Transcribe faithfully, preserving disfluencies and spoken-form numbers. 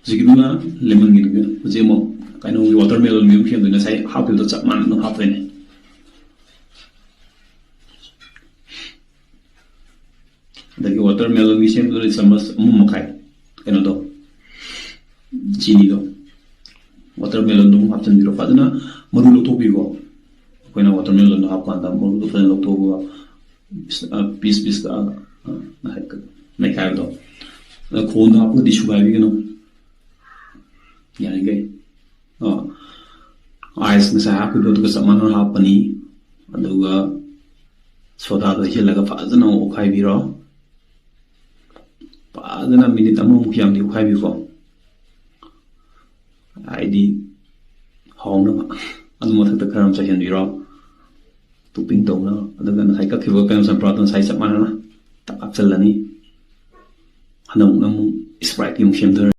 ꯍꯧꯖꯤꯛꯀꯤꯗꯨꯅ ꯂꯦꯃꯟꯒꯤꯗꯨꯒꯤ, ꯍꯧꯖꯤꯛ ꯑꯃꯨꯛ ꯀꯩꯅꯣꯒꯤ ꯋꯥꯇꯔꯃꯦꯂꯣꯟꯒꯤ ꯑꯃꯨꯛ ꯁꯦꯝꯗꯣꯏꯅꯦ, ꯉꯁꯥꯏ ꯍꯥꯞꯈꯤꯕꯗꯣ ꯆꯞ ꯃꯥꯟꯅꯅ ꯑꯗꯨꯝ ꯍꯥꯞꯇꯣꯏꯅꯦ꯫ ꯑꯗꯒꯤ ꯋꯥꯇꯔꯃꯦꯂꯣꯟꯒꯤ ꯁꯦꯝꯕꯗꯨꯅ ꯆꯥꯃꯁ ꯑꯃ ꯃꯈꯥꯏ ꯀꯩꯅꯣꯗꯣ, ꯆꯤꯅꯤꯗꯣ, ꯋꯥꯇꯔꯃꯦꯂꯣꯟꯗꯣ ꯑꯃꯨꯛ ꯍꯥꯞꯆꯤꯟꯕꯤꯔꯣ꯫ ꯐꯖꯅ ꯃꯔꯨ ꯂꯧꯊꯣꯛꯄꯤꯀꯣ꯫ ꯑꯩꯈꯣꯏꯅ ꯋꯥꯇꯔꯃꯦꯂꯣꯟꯗꯣ ꯍꯥꯞꯄꯀꯥꯟꯗ ꯃꯔꯨꯗꯣ ꯐꯖꯅ ꯂꯧꯊꯣꯛꯑꯒ ꯄꯤꯁ ꯄꯤꯁ ꯀꯛꯑꯒ, ꯑ, ꯅꯩꯈꯥꯏꯕꯗꯣ, ꯑꯗ ꯈꯣꯟꯗ ꯍꯥꯞꯄꯒꯗꯤ ꯁꯨꯒꯥꯏꯕꯤꯒꯅꯨ ꯌꯥꯔꯤꯈꯩ꯫ ꯑ, ꯑꯥꯏꯁ ꯉꯁꯥꯏ ꯍꯥꯞꯈꯤꯕꯗꯣ ꯑꯗꯨꯒ ꯆꯞ ꯃꯥꯟꯅꯅ ꯍꯥꯞꯄꯅꯤ꯫ ꯑꯗꯨꯒ ꯁꯣꯗꯥꯗꯣ ꯍꯩꯖꯤꯜꯂꯒ ꯐꯖꯅ ꯑꯃꯨꯛ ꯑꯣꯠꯈꯥꯏꯕꯤꯔꯣ꯫ ꯐꯖꯅ ꯃꯤꯅꯤꯠ ꯑꯃꯃꯨꯛ ꯌꯥꯝꯗꯤ ꯑꯣꯠꯈꯥꯏꯕꯤꯌꯨꯀꯣ, ꯍꯥꯏꯗꯤ ꯍꯥꯎꯅꯕ꯫ ꯑꯗꯨ ꯃꯊꯛꯇ ꯈꯔ ꯑꯃ ꯆꯥꯏꯁꯤꯟꯕꯤꯔꯣ, ꯇꯣꯞꯄꯤꯡ ꯇꯧꯅꯕ꯫ ꯑꯗꯨꯒ ꯉꯁꯥꯏ ꯀꯛꯈꯤꯕ ꯀꯩꯅꯣ ꯆꯝꯄ꯭ꯔꯥꯗꯣ ꯉꯁꯥꯏ ꯆꯞ ꯃꯥꯟꯅꯅ ꯇꯛ ꯍꯥꯞꯆꯤꯜꯂꯅꯤ꯫ ꯍꯟꯗꯛ ꯑꯃꯨꯛ ꯁ꯭ꯄ꯭ꯔꯥꯏꯠꯀꯤ ꯑꯃꯨꯛ ꯁꯦꯝꯗꯣꯏꯅꯤ꯫